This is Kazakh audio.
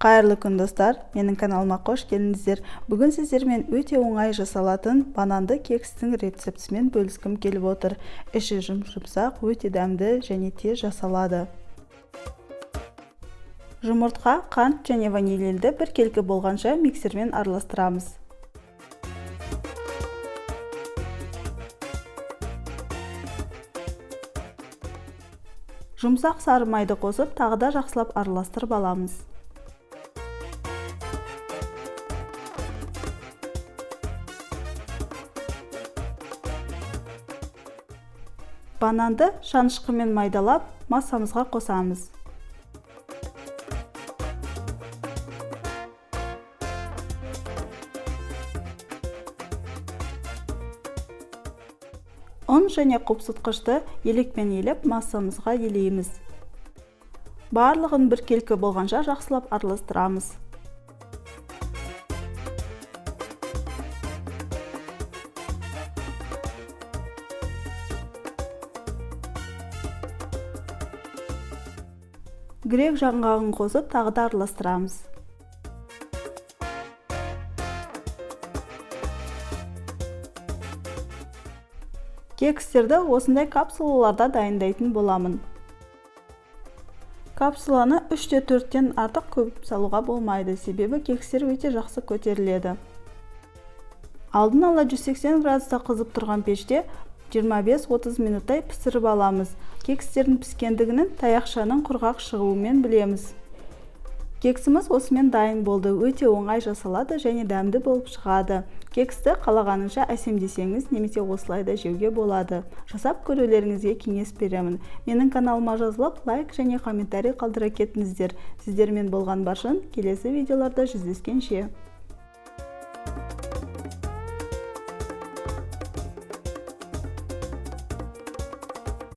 Қайырлы күн, достар! Менің каналыма қош келдіңіздер. Бүгін сіздермен өте оңай жасалатын бананды кекстің рецептісімен бөліскім келіп отыр. Іші жұп-жұмсақ, өте дәмді және тез жасалады. Жұмыртқа, қант және ванилинді біркелкі болғанша миксермен араластырамыз. Жұмсақ сары майды қосып, тағы да жақсылап араластырып аламыз. Бананды шанышқымен майдалап, массамызға қосамыз. Ұн және қопсытқышты елекпен елеп, массамызға елейміз. Барлығын біркелкі болғанша жақсылап араластырамыз. Грек жаңғағын қосып, тағы да араластырамыз. Кекстерді осындай капсулаларда дайындайтын боламын. Капсуланы 3-4-тен артық көп салуға болмайды, себебі кекстер өте жақсы көтеріледі. Алдын ала 180 градуста қызып тұрған пеште 25-30 минуттай пісіріп аламыз. Кекстердің піскендігінің таяқшаның құрғақ шығуымен білеміз. Кексіміз осымен дайын болды. Өте оңай жасалады және дәмді болып шығады. Кексті қалағанынша әсемдесеңіз немесе осылай да жеуге болады. Жасап көрулеріңізге кеңес беремін. Менің каналыма жазылып, лайк және комментарий қалдыра кетіңіздер. Сіздермен болған Баршын, келесі видеоларда жүздескенше.